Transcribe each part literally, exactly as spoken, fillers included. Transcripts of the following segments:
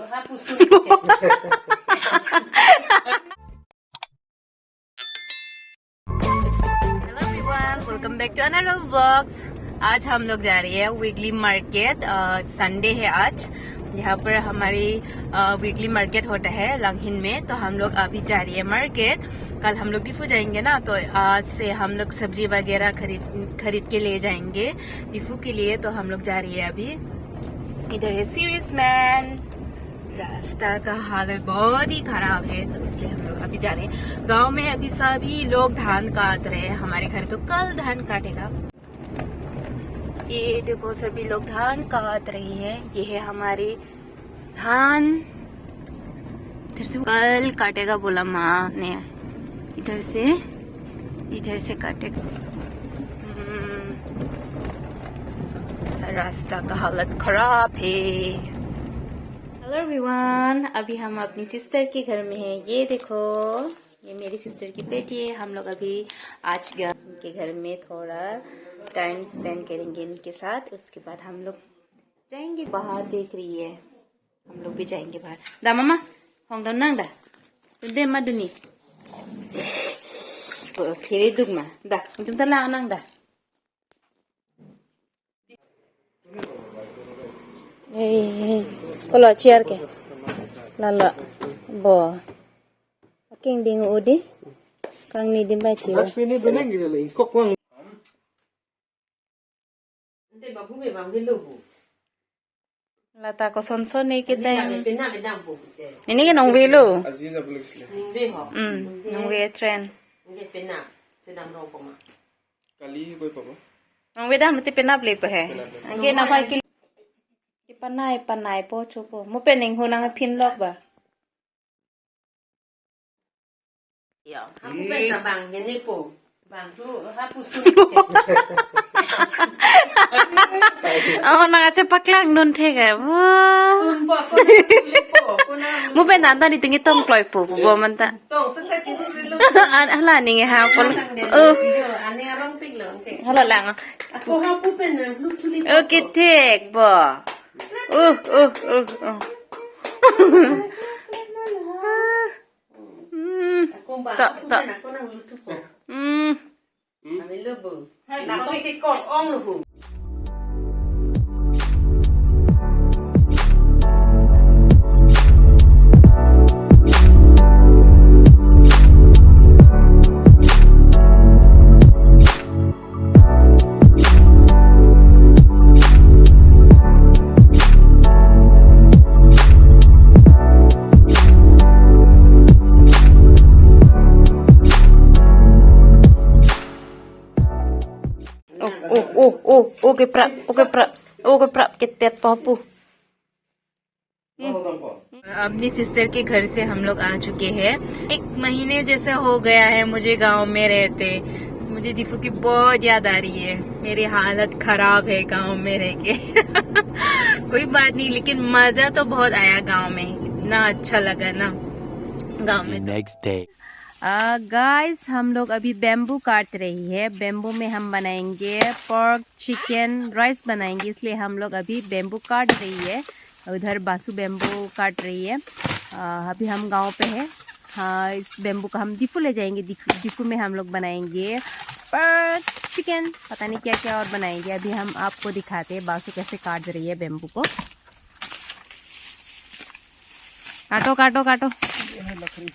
Hello everyone, welcome back to another vlogs। आज हम लोग जा रही है वीकली मार्केट। संडे है आज, यहाँ पर हमारी वीकली मार्केट होता है लांगहिन में। तो हम लोग अभी जा रही है मार्केट। कल हम लोग डिफू जाएंगे ना, तो आज से हम लोग सब्जी वगैरह खरीद खरीद के ले जाएंगे डिफू के लिए। तो हम लोग जा रही है अभी। इधर है सीरियस मैन। रास्ता का हालत बहुत ही खराब है, तो इसलिए हम लोग अभी जा रहे हैं। गांव में अभी सभी लोग धान काट रहे हैं। हमारे घर तो कल धान काटेगा। ये देखो, सभी लोग धान काट रही है। ये है हमारी धान। इधर से कल काटेगा बोला माँ ने। इधर से, इधर से काटेगा। हम्म, रास्ता का हालत खराब है। हेलो एवरीवन, अभी हम अपनी सिस्टर के घर में हैं। ये देखो, ये मेरी सिस्टर की बेटी है। हम लोग अभी आज ग- उनके घर में थोड़ा टाइम स्पेंड करेंगे इनके साथ। उसके बाद हम लोग जाएंगे। बाहर देख रही है, हम लोग भी जाएंगे बाहर। Da mama, hong don nang da. Tunde ma duni. Phere duk ma. Da, tum ta lang nang da. Hey, hey. Kolo chair ke. Lalo. Bo. Aking ding udi. Kangni dim bai thiwa. Last minute dun nang gila ingkok wang. Ante babu me bang velo bu. Lata kosonson ne ke Ante dang. Ante pena me dang bu te. Ini ke nong velo. আজি যাব লাগিছিলে। Ningve ho. Hmm, nong ve train. Ningve pena. Sedang rong koma. কালি গৈ পাব। Nong ve dam te pena ple pe he. Pena ple। Angke na phai ke. Ipanai panai po chopo. Mo peneng ho nang phin lok ba. Yo, hapu pen ta bang gini po. Bang tu hapu sun. Oh, nang ache paklang nun thek eh. Wah. Sun po, po, po, po, po, po, na. Mo pen nanta ni tingi tong kloi po, po, po, manta. Tong, sen ta tiru rilu. An, hala ning ha, po. Nang deh, Oh. Yo, ane arong pik lo, oke. Hala lang. Ako hapu pen na, lu tuli po. Okay, thek, bo. Uh, uh, uh, uh. Hmm. Ako ba, Tak, ako tak. Pen ako nang lutu po. Hmm. Kami lubu. Langsung ke kok ong lubu. Oh, oh, oh, oh, oh, keprap, oh, keprap, oh, keprap, ketet papu. अपनी सिस्टर के घर से हम लोग आ चुके हैं। एक महीने जैसे हो गया है मुझे गांव में रहते। मुझे दीफू की बहुत याद आ रही है। मेरी हालत खराब है गांव में रह के। कोई बात नहीं, लेकिन मजा तो बहुत आया गांव में, इतना अच्छा लगा ना गांव में। Next day. गाइस, हम लोग अभी बैम्बू काट रही है। बैम्बू में हम बनाएंगे पर्क, चिकन, राइस बनाएंगे, इसलिए हम लोग अभी बैम्बू काट रही है। उधर बासु बैम्बू काट रही है। अ, अभी हम गांव पे है। हाँ, इस बैम्बू का हम दीफू ले जाएंगे। दीफू, दीफू में हम लोग बनाएंगे पर्क, चिकन, पता नहीं क्या क्या और बनाएंगे। अभी हम आपको दिखाते हैं बासु कैसे काट रही है बैम्बू को। काटो, काटो, काटो। ये है लकड़ी।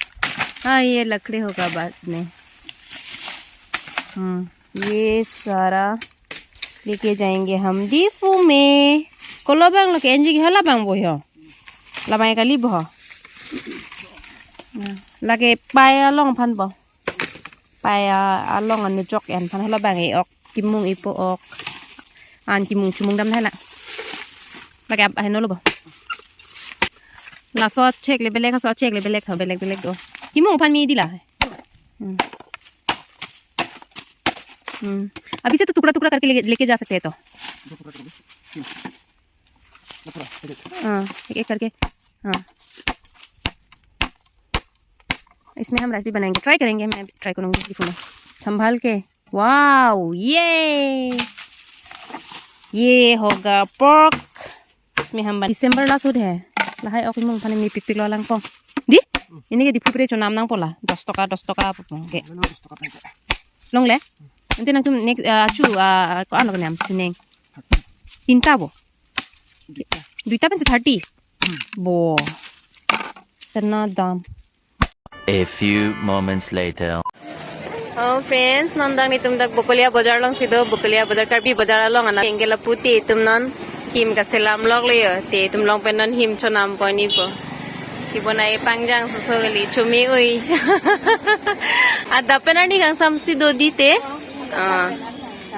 हाँ, ये लकड़ी होगा बाद में। हम्म, ये सारा लेके जाएंगे हम दीफू में। Kolo bang lo ke enji ke hala bang bo ho. Lamai kali bo. Lake pai along aphan bo. Pai a-, along anu chok en aphan hala bang e ok. Kimung ipo ok. An kimung chumung dam thai la. Lake ap-, aheno lo bo. Laso chek le belek, laso chek le belek, tho belek belek do. Kimung aphan mi di la. Hmm. Hmm. अभी से तो टुकड़ा टुकड़ा करके लेके, लेके जा सकते हैं तो। हाँ, एक एक करके। हाँ। इसमें हम राइस भी बनाएंगे, ट्राई करेंगे, मैं भी ट्राई करूँगी दीफू में। संभाल के। वाओ, ये, ये होगा पर्क। इसमें हम बन-, दिसंबर लास्ट है। Lahai ok imung aphan mepikpik lo langpong. Di? Ini ke Diphu pere chonam nangpo la. Dos toka, dos toka apapong ke. Ano dos toka pen ke. Longle? Ante nangtum next, ah, chu, ah, ko-an lo kenem, sining. Tinta bo. Duita. Duita pensi thirty. Bo. Tena dam. A few moments later. Oh friends, non dak netum dak Bokolia Bazar alongsi do, Bokolia Bazar, Karbi Bazar along ana. Anke lapu te itum non him kaselam lok le yo, te itum long pen non him chonam pon ipo. Kibonai pangjang soso kali, chome ui. Adap pen arni kangsamsi do di te. Ah,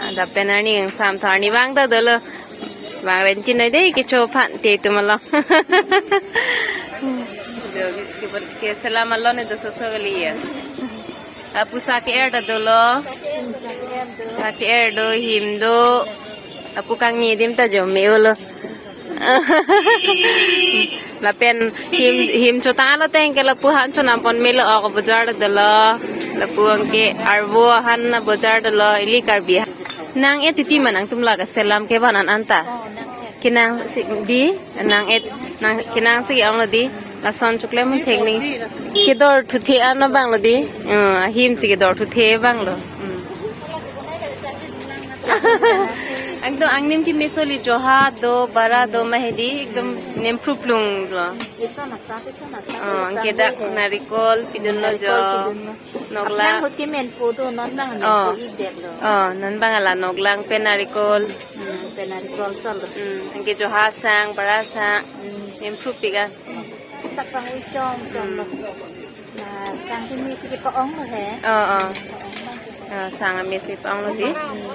adap pen arni kangsam, tho arni vang ta dolo. Vang renchin noi dei kecho aphan te itum along. Jo, ke, keselam along ne do soso kali ya. Lapu sa ke-er ta dolo. Sa ke-er do, him do. Lapu kangni adim ta jo me-olo. Lapen him, him chotang lo teng ke lapu han chonam pon melo, ok bazar dolo. Lapu anke arvo han na bazar dolo, ili Karbi. Nang-et titi ma nangtum la kaselam kevan an anta. Oh, nang-et. Kenangsi di, nang-et, nang, kenangsi ke-ong lo di. Lason chokle mun thek ning. Kedor thuthe an lo bang lo di. Hmm, ahim si kedor thuthe bang lo. Hmm. Ekdom angnim kemeso li, joha do, bara do, ma hedi, ekdom nempruplung lo. Eson asa, eson asa. Oh, eson anke dak he. Narikol pidun lo jo. Narikol pidun lo. Noklang. Apnang ahut kemenpo do, non bang Oh. menpo ik det lo. Oh, non bang ala noklang pen narikol. Hmm, pen narikol chol lo. Hmm, anke joha sang, bara sang. Hmm. Nemprup pik an. Sak pangui chom chom lo. Hmm. Na, sang kimi si kepa-ong lo he. Oh, oh. Kepa-ong lo. Oh, sang kimi si kepa-ong lo di. Hmm.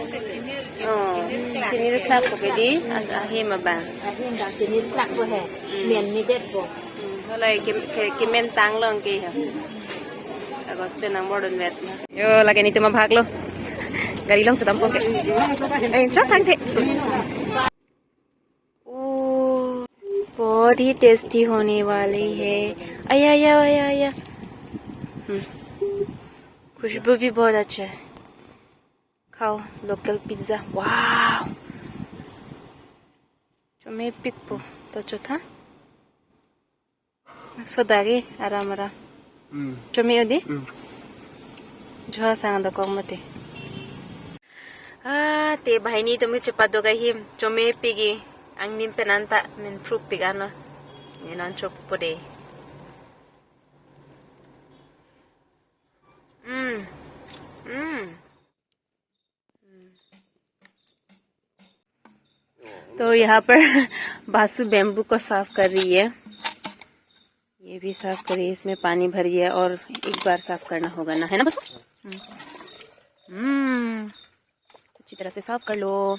Oh, chini ri klak po ke di, ah, ahim abang. Ahim abang chini ri klak po he. Hmm. Men mi det po. Hmm, halai ke, ke, kemen tang long ke ha. Agos pen nang modern vet na. Yo, lake netum abhag lo. Gari along chodam po ke. Eh, chok thang the. Oh, बहुत ही टेस्टी होने वाली है। आया, आया, आया, आया। हम्म। खुशबू भी बहुत अच्छा है। खाओ, local pizza. Wow. Chomepikpo, to chotha. Soda ke, aram aram. Hmm. Chome-o di? Hmm. Joha sang dokok mate. Ah, te banghini atum ke chepadok ahim, chomepik ke, angnim pen anta, menprup pik anlo. Ne non chokpo de. Hmm. Hmm. तो यहाँ पर बासु बैम्बू को साफ कर रही है। ये भी साफ करिए, इसमें पानी भरिए और एक बार साफ करना होगा ना, है ना बासु? हम्म। हम्म। अच्छी तरह से साफ कर लो।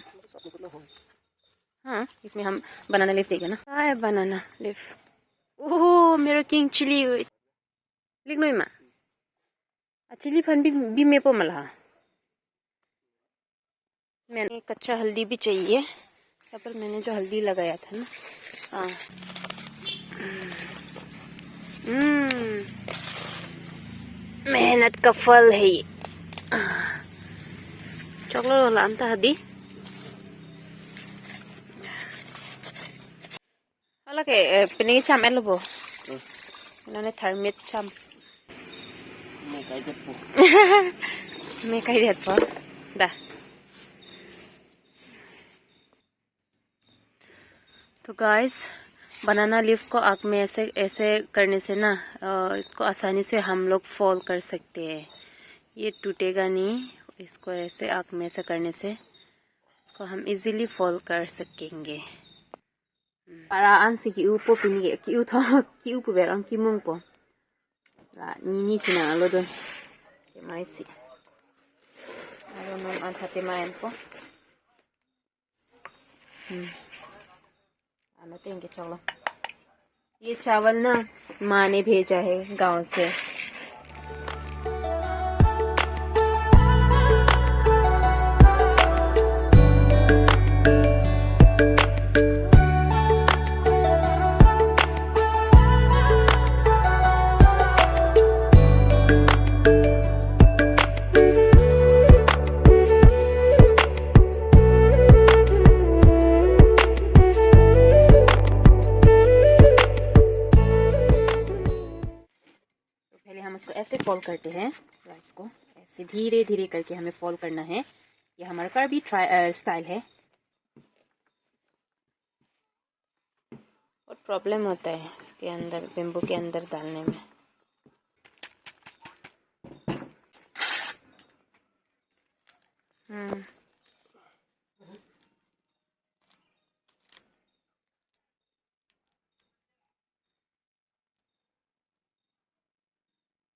हाँ, इसमें हम बनाना लीफ देगा ना। क्या है बनाना लीफ? ओह, मेरा king chilli. Lik noi ma. Achili aphan bi, bi mepo ma la. मैंने कच्चा हल्दी भी चाहिए। यहाँ पर मैंने जो हल्दी लगाया था ना। हाँ। हम्म। मेहनत का फल है ये। Choklo la anta hadi. Hala ke, eh, pini cham-et lo bo. Hmm. Nane tharmit cham. Me kai det po. Me kai det po. Da. तो गाइस, बनाना लीफ को आग में ऐसे, ऐसे करने से ना, अ, इसको आसानी से हम लोग फोल्ड कर सकते हैं। ये टूटेगा नहीं, इसको ऐसे आग में ऐसे करने से इसको हम इजीली फोल्ड कर सकेंगे। Para ansi ke-upo pini ke, ke-u tho, ke-upo ver an kemungpo. La, nini si nanglo dun. Kemai si. Aro non an thate ma enpo. Hmm. Ano teng ke choklo. ये चावल ना माँ ने भेजा है गांव से। से फोल्ड करते हैं राइस को। ऐसे धीरे धीरे करके हमें फोल्ड करना है। यह हमारा कर्बी ट्राई स्टाइल है। बहुत प्रॉब्लम होता है इसके अंदर, बेम्बू के अंदर डालने में। हम्म।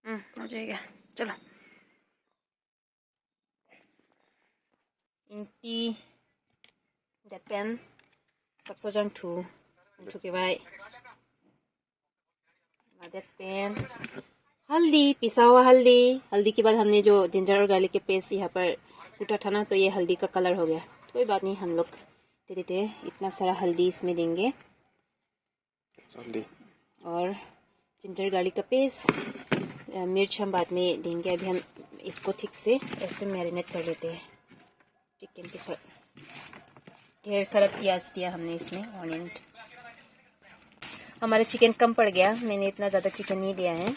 हम्म, हो जाएगा। चलो। Ingti, det pen, sapso jangthu, jangthu kevai. Ladet pen हल्दी, पिसा हुआ हल्दी। हल्दी के बाद हमने जो जिंजर और गार्लिक के पेस्ट यहाँ पर कूटा था ना, तो ये हल्दी का कलर हो गया। कोई बात नहीं, हम लोग दे देते हैं। इतना सारा हल्दी इसमें देंगे। हल्दी। और जिंजर गार्लिक का पेस्ट, अ, मिर्च हम बाद में देंगे। अभी हम इसको ठीक से ऐसे मैरिनेट कर लेते हैं चिकन के साथ। ढेर सारा प्याज दिया हमने इसमें, ऑनियन। हमारा चिकन कम पड़ गया, मैंने इतना ज़्यादा चिकन नहीं लिया है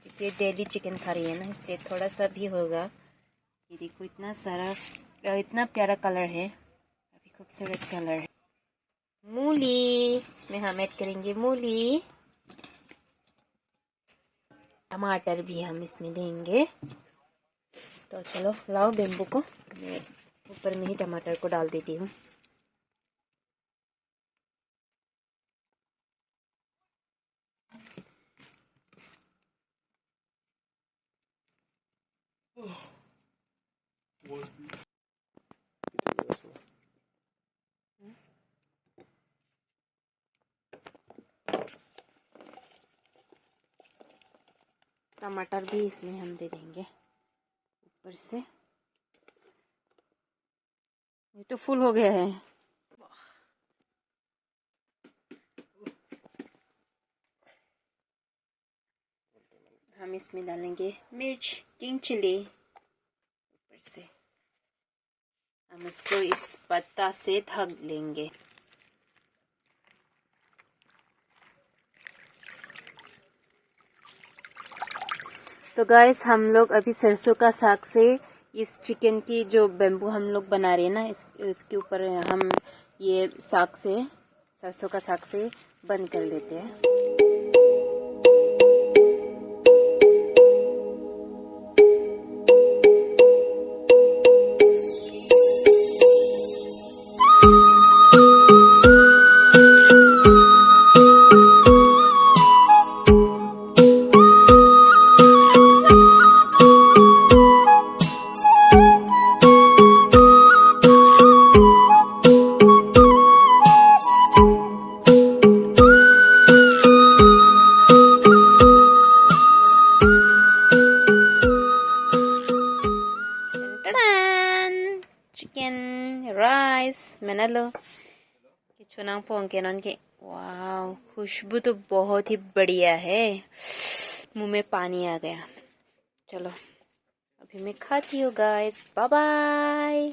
क्योंकि डेली चिकन खा रही है ना, इसलिए थोड़ा सा भी होगा। ये देखो, इतना सारा, अ, इतना प्यारा कलर है, काफी खूबसूरत कलर है। मूली, इसमें हम ऐड करेंगे मूली। टमाटर भी हम इसमें देंगे। तो चलो, लाओ बेम्बू को, मैं ऊपर में ही टमाटर को डाल देती हूँ। टमाटर भी इसमें हम दे देंगे ऊपर से। ये तो फुल हो गया है। हम इसमें डालेंगे मिर्च, किंग चिली ऊपर से। हम इसको इस पत्ता से ढक लेंगे। तो गाइस, हम लोग अभी सरसों का साग से इस चिकन की जो बेम्बू हम लोग बना रहे हैं ना, इस, इसके ऊपर हम ये साग से, सरसों का साग से बंद कर लेते हैं। चिकन राइस बनालो। Kechonangpo anke non ke। Wow, खुशबू तो बहुत ही बढ़िया है, मुंह में पानी आ गया। चलो, अभी मैं खाती हूँ गाइस, बाय बाय।